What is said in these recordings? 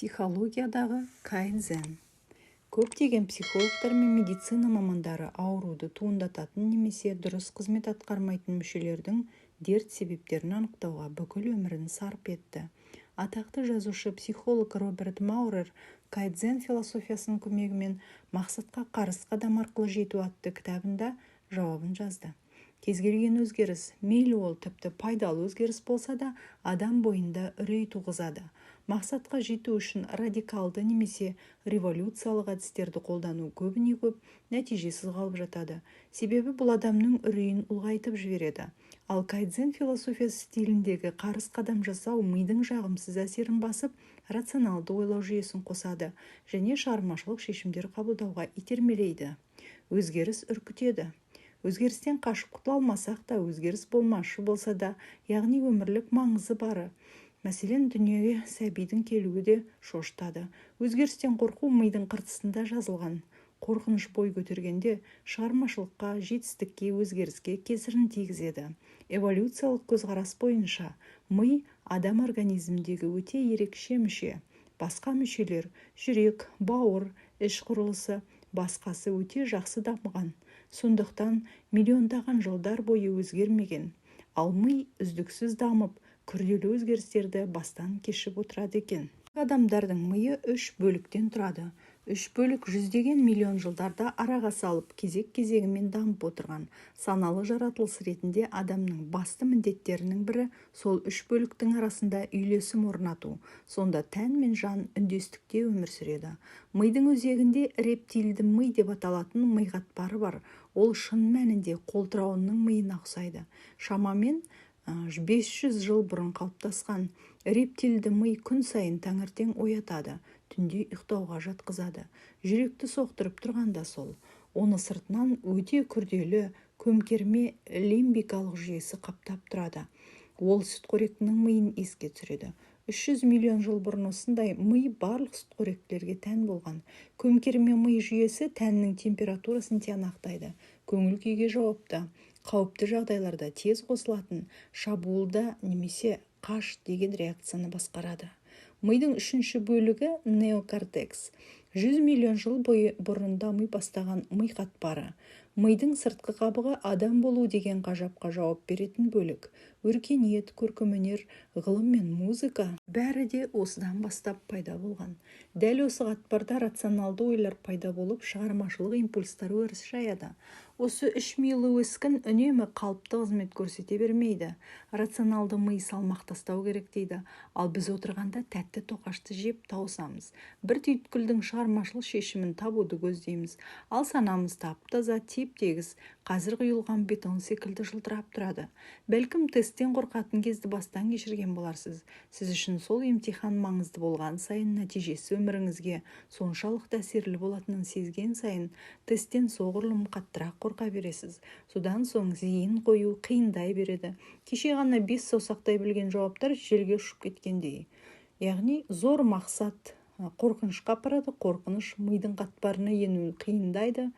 Психологиядағы кайдзен. Көптеген психологтар мен медицина мамандары ауруды туындататын немесе дұрыс қызмет атқармайтын мүшелердің дерт себептерін анықтауға бүкіл өмірін сарп етті. Атақты жазушы, психолог Роберт Маурер «Кайдзен философиясының көмегімен мақсатқа қарыс қадам арқылы жету» атты кітабында жауабын жазды. Кез келген өзгеріс, мейлі ол тіпті пайдалы өзгеріс болса да, адам бойында үрей туғызады. Мақсатқа жету үшін радикалды немесе революциялық әдістерді қолдану көбіне-көп нәтижесіз қалып жатады. Себебі бұл адамның үрейін ұлғайтып жібереді. Ал кайдзен философиясы стиліндегі қарыс қадам жасау мидың жағымсыз әсерін басып, рационалды ойлау жүйесін қосады және шығармашылық шешімдер қабылдауға итермелейді. Өзгеріс үркітеді. Өзгерістен қашып құтыла алмасақ та, өзгеріс болмашы болса да, яғни өмірлік маңызы бары, мәселен, дүниеге сәбидің келуі де шошытады. Өзгерістен қорқу мидың қыртысында жазылған. Қорқыныш бой көтергенде шығармашылыққа, жетістікке, өзгеріске кесірін тигізеді. Эволюциялық көзқарас бойынша ми адам организміндегі өте ерекше мүше. Басқа мүшелер, жүрек, бауыр, іш құрылысы, басқасы өте жақсы дамыған, сондықтан миллиондаған жылдар бойы өзгермеген. Ал ми үздіксіз дамып, күрделі өзгерістерді бастан кешіп отырады екен. Адамдардың миы үш бөліктен тұрады. Үш бөлік жүздеген миллион жылдарда араға салып, кезек-кезегімен дамып отырған. Саналы жаратылыс ретінде адамның басты міндеттерінің бірі – сол үш бөліктің арасында үйлесім орнату. Сонда тән мен жан үндестікте өмір сүреді. Мидың өзегінде рептилді ми деп аталатын ми қатпары бар. Ол шын мәнінде қолтырауынның миына ұқсайды. Шамамен 500 жыл бұрын қалыптасқан рептилді ми күн сайын таңертең оятады, түнде ұйықтауға жатқызады. Жүректі соқтырып тұрған да сол. Оны сыртынан өте күрделі көмкерме лимбикалық жүйесі қаптап тұрады. Ол сүтқоректінің миын еске түсіреді. 300 миллион жыл бұрын осындай ми барлық сүтқоректілерге тән болған. Көмкерме ми жүйесі тәннің температурасын тиянақтайды, көңіл күйге жауапты, қауіпті жағдайларда тез қосылатын шабуылда немесе қаш деген реакцияны басқарады. Мидың үшінші бөлігі – неокортекс. 100 миллион жыл бойы бұрын дами бастаған ми қатпары. Мидың сыртқы қабығы адам болу деген ғажапқа жауап беретін бөлік. Өркениет, көркемөнер, ғылым мен музыка – бәрі де осыдан бастап пайда болған. Дәл осы қатпарда рационалды ойлар пайда болып, шығармашылық импульстар өріс жаяды. Осы үш милы өскін үнемі қалыпты қызмет көрсете бермейді. Рационалды ми салмақ тастау керек дейді, ал біз отырғанда тәтті тоқашты жеп тауысамыз. Бір түйткілдің шығармашыл шешімін табуды көздейміз. Ал санамыз тап-таза, теп-тегіс, қазір құйылған бетон секілді жылтырап тұрады. Бәлкім, тесттен қорқатын кезді бастан кешірген боларсыз. Сіз үшін сол емтихан маңызды болған сайын, нәтижесі өміріңізге соншалықты әсерлі болатынын сезген сайын тесттен соғұрлым қаттырақ қорқа бересіз. Содан соң зейін қою қиындай береді. Кеше ғана бес саусақтай білген жауаптар желге ұшып кеткендей. Яғни зор мақсат қорқынышқа апарады, қорқыныш мидың қатпарына енуін қиындайды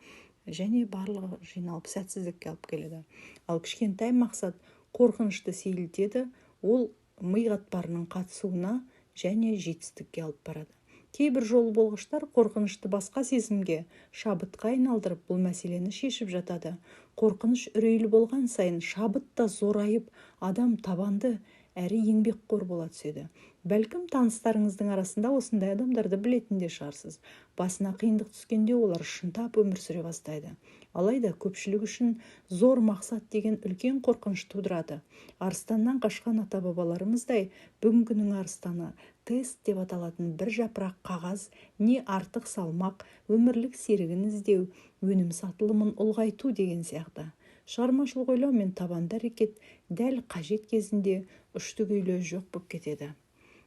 және барлығы жиналып сәтсіздікке алып келеді. Ал кішкентай мақсат қорқынышты сейілтеді, ол ми қатпарының қатысуына және жетістікке алып барады. Кейбір жол болғыштар қорқынышты басқа сезімге, шабытқа айналдырып, бұл мәселені шешіп жатады. Қорқыныш үрейлі болған сайын шабыт та зорайып, адам табанды әрі еңбекқор бола түседі. Бәлкім, таныстарыңыздың арасында осындай адамдарды білетін де шығарсыз. Басына қиындық түскенде олар шынтап өмір сүре бастайды. Алайда көпшілік үшін зор мақсат деген үлкен қорқыныш тудырады. Арыстаннан қашқан ата-бабаларымыздай, бүгінгінің арыстаны тест деп аталатын бір жапырақ қағаз не артық салмақ, өмірлік серігін іздеу, өнім сатылымын ұлғайту деген сияқты. Шығармашылық ойлау мен табанды әрекет дәл қажет кезінде ұшты-күйлі жоқ боп кетеді.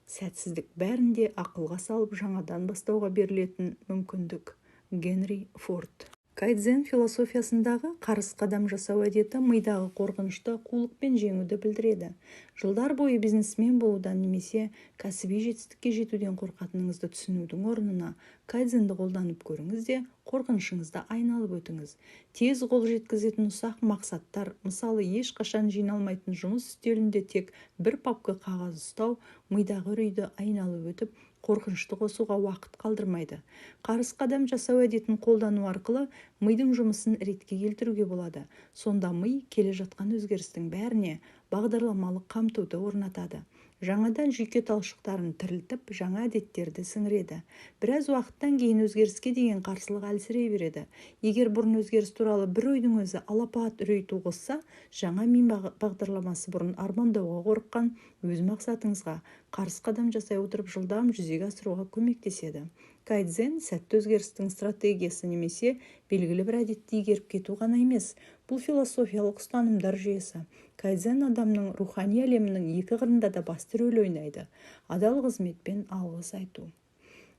Сәтсіздік бәрін де ақылға салып, жаңадан бастауға берілетін мүмкіндік. Генри Форд. Кайдзен философиясындағы қарыс қадам жасау әдеті мидағы қорқынышты қулықпен жеңуді білдіреді. Жылдар бойы бизнесмен болудан немесе кәсіби жетістікке жетуден қорқатыныңызды түсінудің орнына кайдзенді қолданып көріңіз де, қорқынышыңызды айналып өтіңіз. Тез қол жеткізетін ұсақ мақсаттар, мысалы, ешқашан жиналмайтын жұмыс үстелінде тек бір папка қағаз ұстау, мидағы үрейді айналып өтіп, қорқынышты қосуға уақыт қалдырмайды. Қарыс қадам жасау әдетін қолдану арқылы мидың жұмысын ретке келтіруге болады. Сонда ми келе жатқан өзгерістің бәріне бағдарламалық қамтуды орнатады. Жаңадан жүйке талшықтарын тірілтіп, жаңа әдеттерді сіңіреді. Біраз уақыттан кейін өзгеріске деген қарсылық әлсірей береді. Егер бұрын өзгеріс туралы бір ойдың өзі алапат үрей туғызса, жаңа ми бағдарламасы бұрын армандауға қорыққан өз мақсатыңызға қарыс қадам жасай отырып жылдам жүзеге асыруға көмектеседі. Кайдзен сәтті өзгерістің стратегиясы немесе белгілі бір әдетті игеріп кету ғана емес, бұл философиялық ұстанымдар жүйесі. Кайдзен адамның рухани әлемінің екі қырында да басты рөл ойнайды: адал қызмет пен алғыс айту.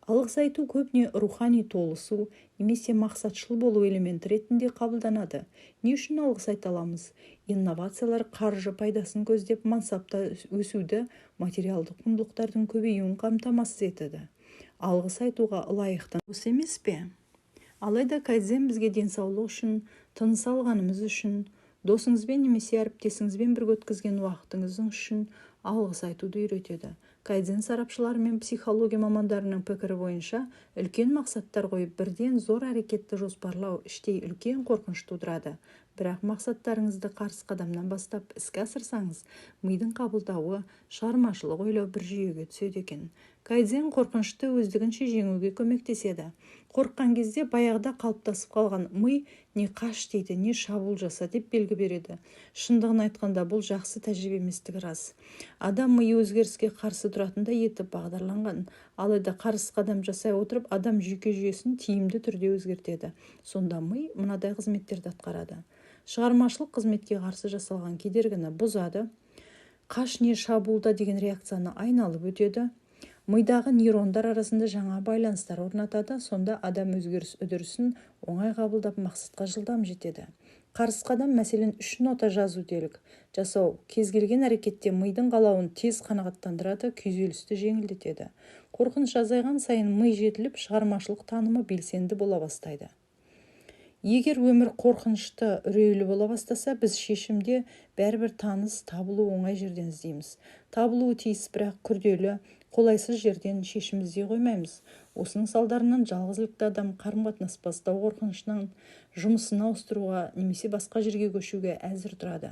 Алғыс айту көбіне рухани толысу немесе мақсатшыл болу элементі ретінде қабылданады. Не үшін алғыс айта аламыз? Инновациялар қаржы пайдасын көздеп, мансапта өсуді, материалдық құндылықтардың көбеюін қамтамасыз етеді. Алғыс айтуға лайықты осы емес пе? Алайда кайдзен бізге денсаулық үшін, тыныс алғанымыз үшін, досыңызбен немесе әріптесіңізбен бірге өткізген уақытыңыздың үшін алғыс айтуды үйретеді. Кайдзен сарапшылары мен психология мамандарының пікірі бойынша, үлкен мақсаттар қойып, бірден зор әрекетті жоспарлау іштей үлкен қорқыныш тудырады. Бірақ мақсаттарыңызды қарыс қадамнан бастап іске асырсаңыз, мидың қабылдауы, шығармашылық ойлау бір жүйеге түседі екен. Кайдзен қорқынышты өздігінше жеңуге көмектеседі. Қорыққан кезде баяғыда қалыптасып қалған ми не қаш дейді, не шабуыл жаса деп белгі береді. Шындығын айтқанда, бұл жақсы тәжірибе еместігі рас. Адам миы өзгеріске қарсы тұратындай етіп бағдарланған. Алайда қарыс қадам жасай отырып, адам жүйке жүйесін тиімді түрде өзгертеді. Сонда ми мынадай қызметтерді атқарады: шығармашылық қызметке қарсы жасалған кедергіні бұзады, қаш не шабуылда деген реакцияны айналып өтеді, мидағы нейрондар арасында жаңа байланыстар орнатады. Сонда адам өзгеріс үдерісін оңай қабылдап, мақсатқа жылдам жетеді. Қарыс қадам, мәселен, 3 нота жазу делік жасау, кез келген әрекетте мидың қалауын тез қанағаттандырады, күйзелісті жеңілдетеді. Қорқыныш азайған сайын ми жетіліп, шығармашылық танымы белсенді бола бастайды. Егер өмір қорқынышты, үрейлі бола бастаса, біз шешімде бәрібір таныс, табылуы оңай жерден іздейміз. Табылуы тиіс, бірақ күрделі, қолайсыз жерден шешім іздей қоймаймыз. Осының салдарынан жалғызілікті адам қарым-қатынас бастау қорқынышынан жұмысын ауыстыруға немесе басқа жерге көшуге әзір тұрады.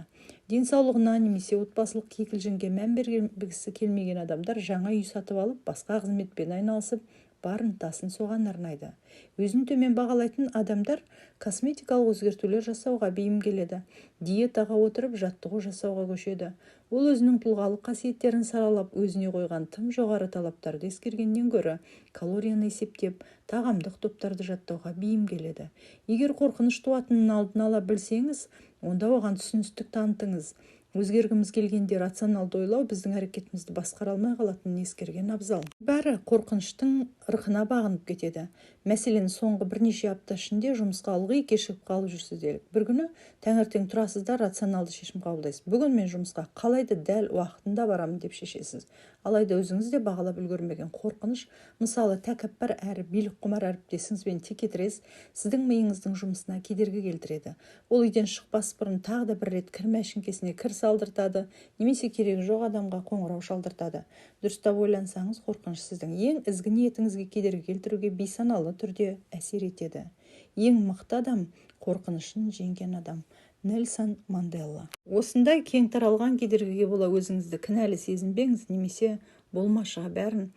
Денсаулығына немесе отбасылық кикілжіңге мән бергісі келмеген адамдар жаңа үй сатып алып, басқа қызметпен айналысып, бар ынтасын соған арнайды. Өзін төмен бағалайтын адамдар косметикалық өзгертулер жасауға бейім келеді. Диетаға отырып, жаттығу жасауға көшеді. Ол өзінің тұлғалық қасиеттерін саралап, өзіне қойған тым жоғары талаптарды ескергеннен гөрі калорияны есептеп, тағамдық топтарды жаттауға бейім келеді. Егер қорқыныш туатынын алдын ала білсеңіз, онда оған түсіністік танытыңыз. Өзгергіміз келгенде рационалды ойлау біздің әрекетімізді басқара алмай қалатынын ескерген абзал. Бәрі қорқыныштың ырқына бағынып кетеді. Мәселен, соңғы бірнеше апта ішінде жұмысқа ылғи кешігіп қалып жүрсіз делік. Бір күні таңертең тұрасыз да, рационалды шешім қабылдайсыз. Бүгін мен жұмысқа қалайда дәл уақытында барамын деп шешесіз. Алайда өзіңіз де бағалап үлгермеген қорқыныш, мысалы, тәкаппар әрі билік құмар әріптесіңізбен текетірес, сіздің миыңыздың жұмысына кедергі келтіреді. Ол үйден шықпас бұрын тағы да бір рет кір мәшіңкесіне кір салдыртады немесе керегі жоқ адамға қоңырау шалдыртады. Дұрыстап ойлансаңыз, қорқыныш сіздің ең ізгі ниетіңізге кедергі келтіруге бейсаналы түрде әсер етеді. Ең мықты адам – қорқынышын жеңген адам. Нельсон Мандела. Осындай кең таралған кедергіге бола өзіңізді кінәлі сезінбеңіз немесе болмашыға бәрін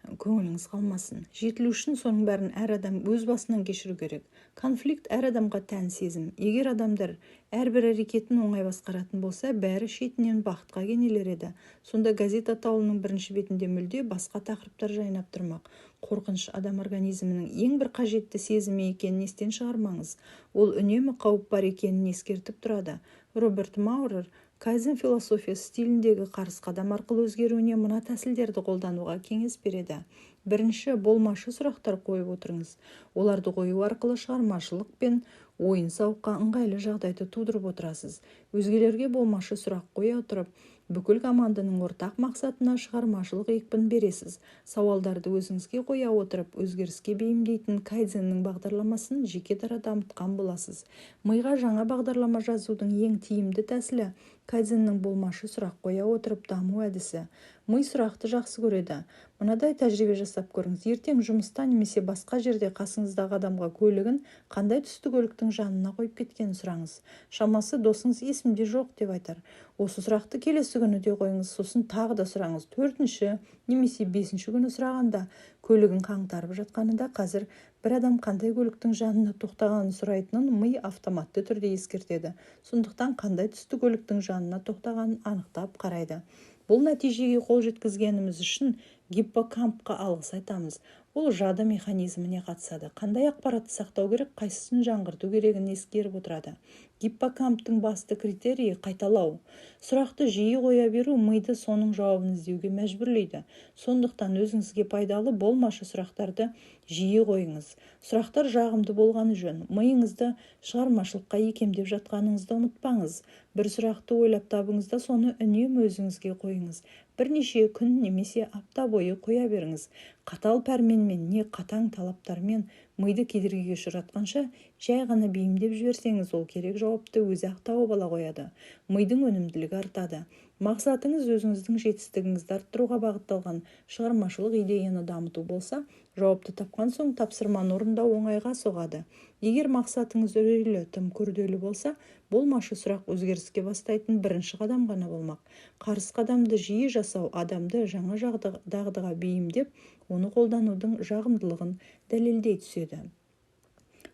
көңіліңіз қалмасын. Жетілу үшін соның бәрін әр адам өз басынан кешіру керек. Конфликт әр адамға тән сезім. Егер адамдар әрбір әрекетін оңай басқаратын болса, бәрі шетінен бақытқа кенелер еді. Сонда газет атаулының бірінші бетінде мүлде басқа тақырыптар жайнап тұрмақ. Қорқыныш адам организмінің ең бір қажетті сезімі екенін естен шығармаңыз. Ол үнемі қауіп бар екенін ескертіп тұрады. Роберт Маурер кайдзен философиясы стиліндегі қарыс қадам арқылы өзгеруіне мына тәсілдерді қолдануға кеңес береді. Бірінші, болмашы сұрақтар қойып отырыңыз. Оларды қою арқылы шығармашылық пен ойын-сауыққа ыңғайлы жағдайды тудырып отырасыз. Өзгелерге болмашы сұрақ қоя отырып, Бүкіл команданың ортақ мақсатына шығармашылық екпін бересіз. Сауалдарды өзіңізге қоя отырып, өзгеріске бейімдейтін кайдзеннің бағдарламасын жеке дара дамытқан боласыз. Миға жаңа бағдарлама жазудың ең тиімді тәсілі – кайдзеннің болмашы сұрақ қоя отырып даму әдісі. Ми сұрақты жақсы көреді. Мынадай тәжірибе жасап көріңіз: ертең жұмыста немесе басқа жерде қасыңыздағы адамға көлігін қандай түсті көліктің жанына қойып кеткенін сұраңыз. Шамасы, досыңыз «Есімде жоқ» деп айтар. Осы сұрақты келесі күні де қойыңыз, сосын тағы да сұраңыз. Төртінші немесе бесінші күні сұрағанда, көлігін қаңтарып жатқанында қазір бір адам қандай көліктің жанына тоқтағанын сұрайтынын ми автоматты түрде ескертеді. Сондықтан қандай түсті көліктің жанына тоқтағанын анықтап қарайды. Бұл нәтижеге қол жеткізгеніміз үшін гиппокампқа алғыс айтамыз. Ол жады механизміне қатысады, қандай ақпаратты сақтау керек, қайсысын жаңғырту керегін ескеріп отырады. Гиппокамптың басты критерийі – қайталау. Сұрақты жиі қоя беру миды соның жауабын іздеуге мәжбүрлейді. Сондықтан өзіңізге пайдалы болмашы сұрақтарды жиі қойыңыз. Сұрақтар жағымды болғаны жөн. Миыңызды шығармашылыққа икемдеп жатқаныңызды ұмытпаңыз. Бір сұрақты ойлап табыңыз да, соны үнемі өзіңізге қойыңыз. Бірнеше күн немесе апта бойы қоя беріңіз. Қатал пәрменмен не қатаң талаптармен миды кедергіге ұшыратқанша, жай ғана бейімдеп жіберсеңіз, ол керек жауапты өзі-ақ тауып ала қояды. Мидың өнімділігі артады. Мақсатыңыз өзіңіздің жетістігіңізді арттыруға бағытталған шығармашылық идеяны дамыту болса, жауапты тапқан соң тапсырманы орындау оңайға соғады. Егер мақсатыңыз үрейлі, тым күрделі болса, болмашы сұрақ өзгеріске бастайтын бірінші қадам ғана болмақ. Қарыс қадамды жиі жасау адамды жаңа дағдыға бейімдеп, оны қолданудың жағымдылығын дәлелдей түседі.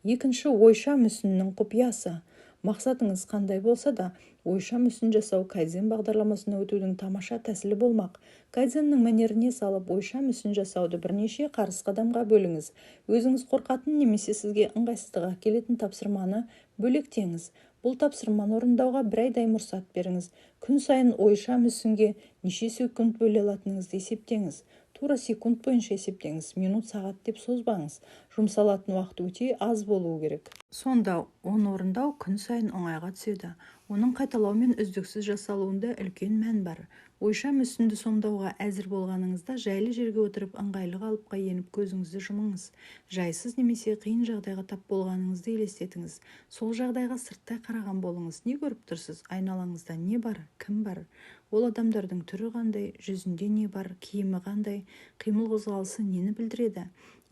Екінші ойша мүсіннің құпиясы. Мақсатыңыз қандай болса да, ойша мүсін жасау кайдзен бағдарламасына өтудің тамаша тәсілі болмақ. Кайдзеннің мәнеріне салып, ойша мүсін жасауды бірнеше қарыс қадамға бөліңіз. Өзіңіз қорқатын немесе сізге ыңғайсыздық әкелетін тапсырманы бөлектеңіз. Бұл тапсырманы орындауға бір айдай мұрсат беріңіз. Күн сайын ойша мүсінге неше секунд бөле алатыныңызды есептеңіз. Тура секунд бойынша есептеңіз, минут, сағат деп созбаңыз. Жұмсалатын уақыт өте аз болуы керек. Сонда оны орындау күн сайын оңайға түседі. Оның қайталаумен үздіксіз жасалуында үлкен мән бар. Ойша мүсінді сомдауға әзір болғаныңызда, жайлы жерге отырып, ыңғайлы қалыпқа еніп, көзіңізді жұмыңыз. Жайсыз немесе қиын жағдайға тап болғаныңызды елестетіңіз. Сол жағдайға сырттай қараған болыңыз. Не көріп тұрсыз? Айналаңызда не бар, кім бар? Ол адамдардың түрі қандай, жүзінде не бар, киімі қандай, қимыл қозғалысы нені білдіреді?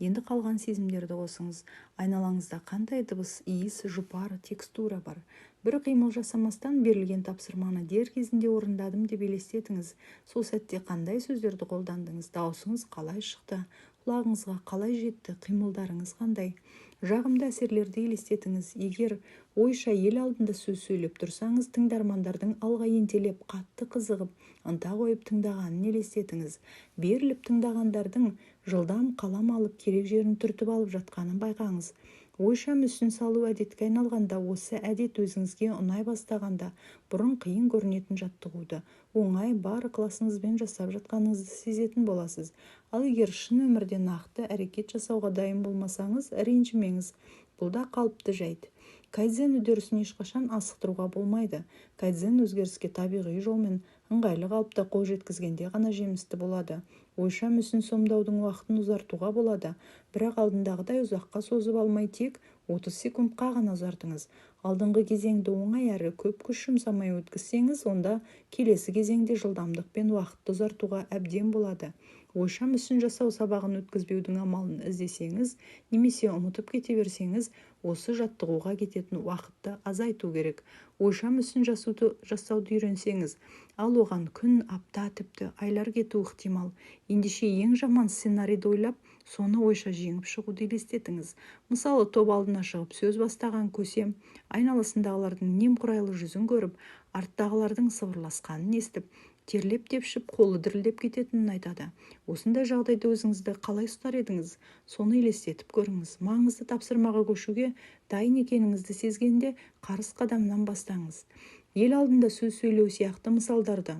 Енді қалған сезімдерді қосыңыз. Айналаңызда қандай дыбыс, иіс, жұпар, текстура бар? Бір қимыл жасамастан берілген тапсырманы дер кезінде орындадым деп елестетіңіз. Сол сәтте қандай сөздерді қолдандыңыз? Дауысыңыз қалай шықты? Құлағыңызға қалай жетті? Қимылдарыңыз қандай? Жағымды әсерлерді елестетіңіз. Егер ойша ел алдында сөз сөйлеп тұрсаңыз, тыңдармандардың алға ентелеп, қатты қызығып, ынта қойып тыңдағанын елестетіңіз. Беріліп тыңдағандардың жылдам қалам алып, керек жерін түртіп алып жатқанын байқаңыз. Ойша мүсін салу әдетке айналғанда, осы әдет өзіңізге ұнай бастағанда, бұрын қиын көрінетін жаттығуды оңай, бар ықыласыңызбен жасап жатқаныңызды сезетін боласыз. Ал егер шын өмірде нақты әрекет жасауға дайын болмасаңыз, ренжімеңіз. Бұл да қалыпты жайт. Кайдзен үдерісін ешқашан асықтыруға болмайды. Кайдзен өзгеріске табиғи жолмен, ыңғайлы қалыпта қол жеткізгенде ғана жемісті болады. Ойша мүсін сомдаудың уақытын ұзартуға болады, бірақ алдындағыдай ұзаққа созып алмай, тек 30 секундқа ғана ұзартыңыз. Алдыңғы кезеңді оңай әрі көп күш жұмсамай өткізсеңіз, онда келесі кезеңде жылдамдық пен уақытты ұзартуға әбден болады. Ойша мүсін жасау сабағын өткізбеудің амалын іздесеңіз немесе ұмытып кете берсеңіз, осы жаттығуға кететін уақытты азайту керек. Ойша мүсін жасауды үйренсеңіз, ал оған күн, апта, тіпті айлар кетуі ықтимал. Ендеше ең жаман сценарийді ойлап, соны ойша жеңіп шығуды елестетіңіз. Мысалы, топ алдына шығып сөз бастаған көсем айналасындағылардың немқұрайлы жүзін көріп, арттағылардың сыбырласқанын естіп, терлеп-тепшіп, қолы дірілдеп кететінін айтады. Осындай жағдайда өзіңізді қалай ұстар едіңіз? Соны елестетіп көріңіз. Маңызды тапсырмаға көшуге дайын екеніңізді сезгенде, қарыс қадамнан бастаңыз. Ел алдында сөз сөйлеу сияқты мысалдарды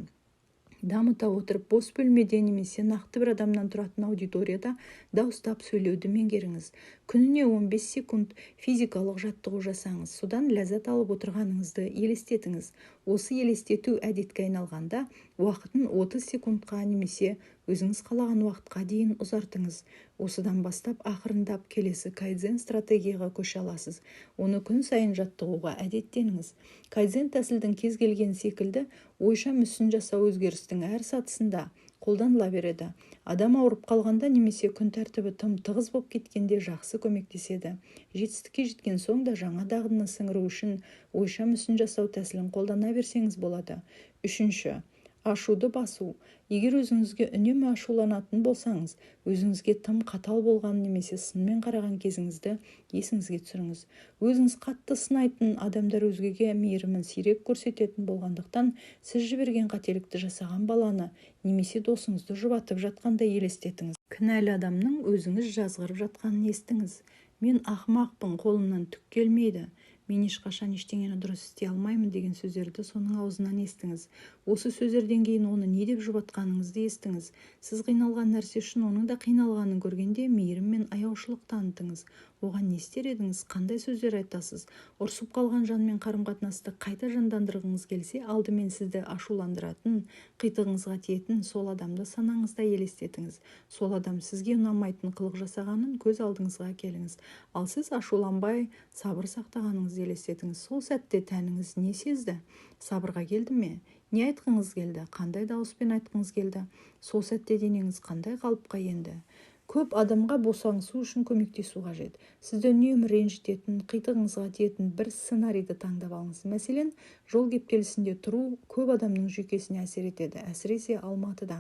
Дамыта отырып, бос бөлмеде немесе нақты бір адамнан тұратын аудиторияда дауыстап сөйлеуді меңгеріңіз. Күніне 15 секунд физикалық жаттығу жасаңыз. Содан ләззат алып отырғаныңызды елестетіңіз. Осы елестету әдетке айналғанда, уақытын 30 секундқа немесе өзіңіз қалаған уақытқа дейін ұзартыңыз. Осыдан бастап ақырындап келесі кайдзен стратегияға көше аласыз. Оны күн сайын жаттығуға әдеттеніңіз. Кайдзен тәсілдің кез келген секілді ойша мүсін жасау өзгерістің әр сатысында қолданыла береді. Адам ауырып қалғанда немесе күн тәртібі тым тығыз боп кеткенде жақсы көмектеседі. Жетістікке жеткен соң да жаңа дағдыны сіңіру үшін ойша мүсін жасау тәсілін қолдана берсеңіз болады. Үшінші, ашуды басу. Егер өзіңізге үнемі ашуланатын болсаңыз, өзіңізге тым қатал болған немесе сынмен қараған кезіңізді есіңізге түсіріңіз. Өзіңіз қатты сынайтын адамдар өзгеге мейірімін сирек көрсететін болғандықтан, сіз жіберген қателікті жасаған баланы немесе досыңызды жұбатып жатқандай елестетіңіз. Кінәлі адамның өзіңіз жазғырып жатқанын естіңіз. «Мен ақымақпын, қолымнан түк келмейді, мен ешқашан ештеңені дұрыс істей алмаймын» деген сөздерді соның аузынан естіңіз. Осы сөздерден кейін оны не деп жұбатқаныңызды естіңіз. Сіз қиналған нәрсе үшін оның да қиналғанын көргенде, мейірім мен аяушылық танытыңыз. Оған не істер едіңіз, қандай сөздер айтасыз? Ұрсып қалған жанмен қарым-қатынасты қайта жандандырғыңыз келсе, алдымен сізді ашуландыратын, қитығыңызға тиетін сол адамды санаңызда елестетіңіз. Сол адам сізге ұнамайтын қылық жасағанын көз алдыңызға әкеліңіз. Ал сіз ашуланбай, сабыр сақтағаныңызды елестетіңіз. Сол сәтте тәніңіз не сезді? Сабырға келді ме? Не айтқыңыз келді? Қандай дауыспен айтқыңыз келді? Сол сәтте денеңіз қандай қалыпқа енді? Көп адамға босаңсу үшін көмектесу қажет. Сізді үнемі ренжітетін, қитығыңызға тиетін бір сценарийді таңдап алыңыз. Мәселен, жол кептелісінде тұру көп адамның жүйкесіне әсер етеді, әсіресе Алматыда.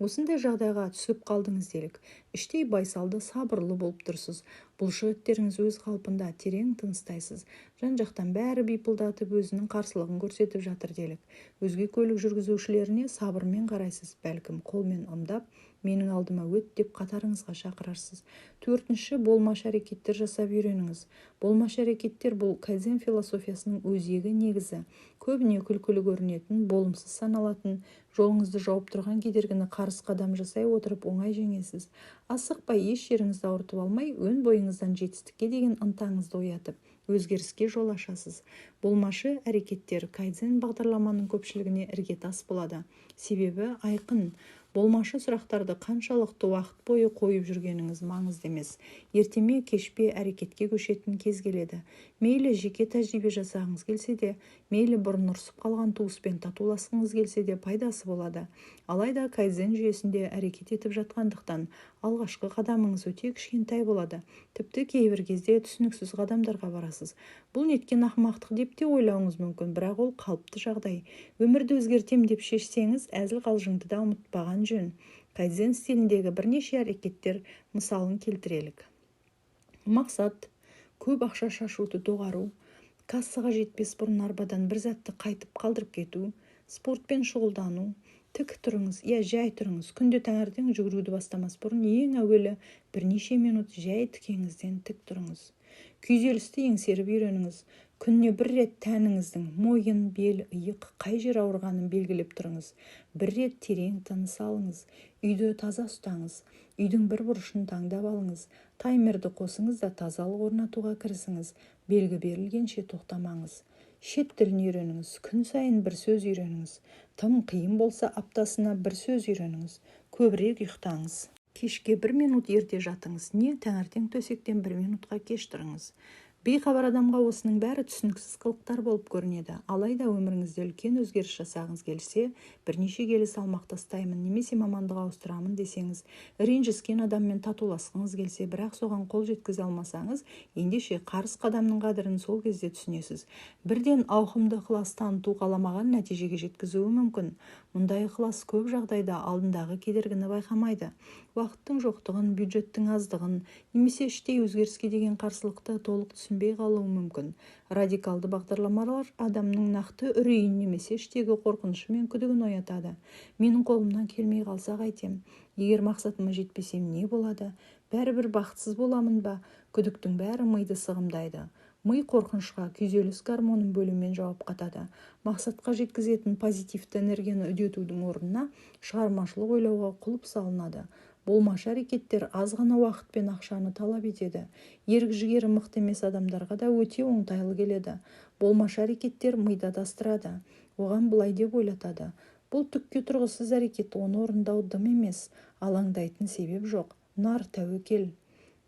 Осындай жағдайға түсіп қалдыңыз делік. Іштей байсалды, сабырлы болып тұрсыз. Бұлшық еттеріңіз өз қалпында, терең тыныстайсыз. Жан-жақтан бәрі бипылдатып өзінің қарсылығын көрсетіп жатыр делік. Өзге көлік жүргізушілеріне сабырмен қарайсыз, бәлкім, қолмен ымдап, менің алдыма өт деп қатарыңызға шақырарсыз. Төртінші, болмашы әрекеттер жасап үйреніңіз. Болмашы әрекеттер — бұл кайдзен философиясының өзегі, негізі. Көбіне күлкілі көрінетін, болымсыз саналатын, жолыңызды жауып тұрған кедергіні қарыс қадам жасай отырып оңай жеңесіз. Асықпай, еш жеріңізді ауыртып алмай, өн бойыңыздан жетістікке деген ынтаңызды оятып, өзгеріске жол ашасыз. Болмашы әрекеттер кайдзен бағдарламаның көпшілігіне іргетас болады. Себебі айқын: болмашы сұрақтарды қаншалықты уақыт бойы қойып жүргеніңіз маңызды емес. Ерте ме, кеш пе, әрекетке көшетін кез келеді. Мейлі жеке тәжірибе жасағыңыз келсе де, мейлі бұрын ұрсып қалған туыспен татуласқыңыз келсе де, пайдасы болады. Алайда кайдзен жүйесінде әрекет етіп жатқандықтан, алғашқы қадамыңыз өте кішкентай болады. Тіпті кейбір кезде түсініксіз қадамдарға барасыз. Бұл неткен ақымақтық деп те ойлауыңыз мүмкін, бірақ ол қалыпты жағдай. Өмірді өзгертем деп шешсеңіз, әзіл-қалжыңды да ұмытпаған жөн. Кайдзен стиліндегі бірнеше әрекеттер мысалын келтірелік. Мақсат: көп ақша шашуды доғару, кассаға жетпес бұрын арбадан бір затты қайтып қалдырып кету, спортпен шұғылдану. Тік тұрыңыз, я жай тұрыңыз. Күнде таңертең жүгіруді бастамас бұрын ең әуелі бірнеше минут жай тікеңізден тік тұрыңыз. Күйзелісті еңсеріп үйреніңіз. Күніне бір рет тәніңіздің мойын, бел, иық, қай жер ауырғанын белгілеп тұрыңыз. Бір рет терең тыныс алыңыз. Үйді таза ұстаңыз. Үйдің бір бұрышын таңдап алыңыз. Таймерді қосыңыз да, тазалық орнатуға кірісіңіз. Белгі берілгенше тоқтамаңыз. Шет тілін үйреніңіз. Күн сайын бір сөз үйреніңіз. Тым қиын болса, аптасына бір сөз үйреніңіз. Көбірек ұйықтаңыз. Кешке бір минут ерте жатыңыз, не таңертең төсектен бір минутқа кеш тұрыңыз. Бейхабар адамға осының бәрі түсініксіз қылықтар болып көрінеді. Алайда өміріңізде үлкен өзгеріс жасағыңыз келсе, бірнеше келі салмақ тастаймын немесе мамандық ауыстырамын десеңіз, ренжіскен адаммен татуласқыңыз келсе, бірақ соған қол жеткізе алмасаңыз, ендеше қарыс қадамның қадірін сол кезде түсінесіз. Бірден ауқымды ықылас таныту қаламаған нәтижеге жеткізуі мүмкін. Мұндай ықылас көп жағдайда алдындағы кедергіні байқамайды. Уақыттың жоқтығын, бюджеттің аздығын немесе іштей өзгеріске деген қарсылықты толық түсінбей қалуы мүмкін. Радикалды бағдарламалар адамның нақты үрейін немесе іштегі қорқынышы мен күдігін оятады. Менің қолымнан келмей қалса қайтем? Егер мақсатыма жетпесем, не болады? Бәрібір бақытсыз боламын ба? Күдіктің бәрі миды сығымдайды. Ми қорқынышқа күйзеліс гормонын бөлумен жауап қатады. Мақсатқа жеткізетін позитивті энергияны үдетудің орнына шығармашылық ойлауға құлып салынады. Болмашы әрекеттер аз ғана уақыт пен ақшаны талап етеді. Ерік-жігері мықты емес адамдарға да өте оңтайлы келеді. Болмашы әрекеттер миды адастырады. Оған былай деп ойлатады: бұл түкке тұрғысыз әрекет, оны орындау дым емес, алаңдайтын себеп жоқ, нар тәуекел.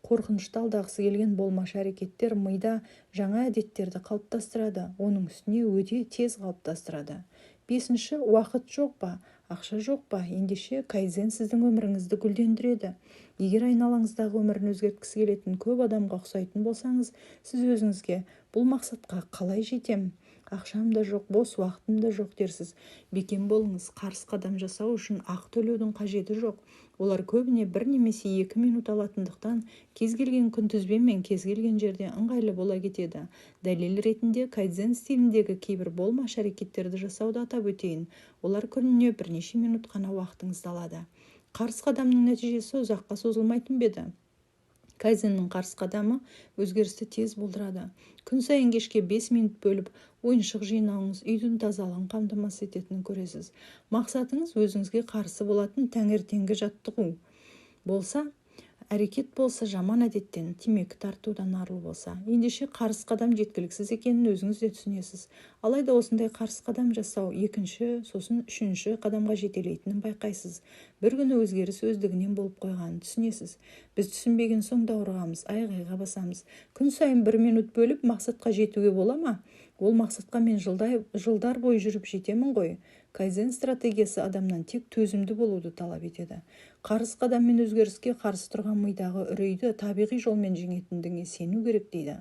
Қорқынышты алдағысы келген болмашы әрекеттер мида жаңа әдеттерді қалыптастырады, оның үстіне өте тез қалыптастырады. Бесінші, уақыт жоқ па, ақша жоқ па? Ендеше кайдзен сіздің өміріңізді гүлдендіреді. Егер айналаңыздағы өмірін өзгерткісі келетін көп адамға ұқсайтын болсаңыз, сіз өзіңізге: бұл мақсатқа қалай жетем, ақшам да жоқ, бос уақытым да жоқ дерсіз. Бекем болыңыз, қарыс қадам жасау үшін ақы төлеудің қажеті жоқ. Олар көбіне бір немесе 2 минут алатындықтан, кез келген күнтізбе мен кез келген жерде ыңғайлы бола кетеді. Дәлел ретінде кайдзен стиліндегі кейбір болмашы әрекеттерді жасауды атап өтейін. Олар күніне бірнеше минут қана уақытыңызды алады. Қарыс қадамның нәтижесі ұзаққа созылмайтын ба еді? Кайдзеннің қарыс қадамы өзгерісті тез болдырады. Күн сайын кешке 5 минут бөліп, ойыншық жинауыңыз үйдің тазалығын қамтамасыз ететінін көресіз. Мақсатыңыз өзіңізге қарсы болатын таңертеңгі жаттығу болса, әрекет болса, жаман әдеттен, темекі тартудан арылу болса, ендеше қарыс қадам жеткіліксіз екенін өзіңіз де түсінесіз. Алайда осындай қарыс қадам жасау екінші, сосын үшінші қадамға жетелейтінін байқайсыз. Бір күні өзгеріс өздігінен болып қойғанын түсінесіз. Біз түсінбеген соң даурығамыз, айғайға басамыз. Күн сайын 1 минут бөліп, мақсатқа жетуге бола ма? Ол мақсатқа мен жылдар бойы жүріп жетемін ғой. Кайдзен стратегиясы адамнан тек төзімді болуды талап етеді. Қарыс қадаммен өзгеріске қарсы тұрған мидағы үрейді табиғи жолмен жеңетіндігіне сену керек дейді.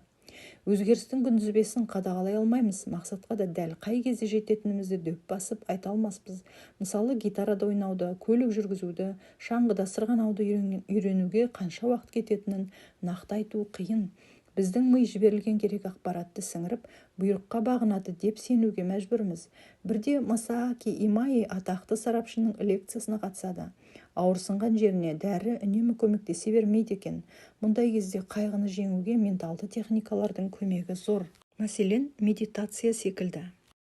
Өзгерістің күнтізбесін қадағалай алмаймыз, мақсатқа да дәл қай кезде жететінімізді дөп басып айта алмаспыз. Мысалы, гитарада ойнауды, көлік жүргізуді, шаңғыда сырғанауды үйренуге қанша уақыт кететінін нақты айту қиын. Біздің ми жіберілген керек ақпаратты сіңіріп, бұйрыққа бағынады деп сенуге мәжбүрміз. Бірде Масааки Имаи атақты сарапшының лекциясына қатысады. Ауырсынған жеріне дәрі үнемі көмектесе бермейді екен. Мұндай кезде қайғыны жеңуге менталды техникалардың көмегі зор. Мәселен, медитация секілді.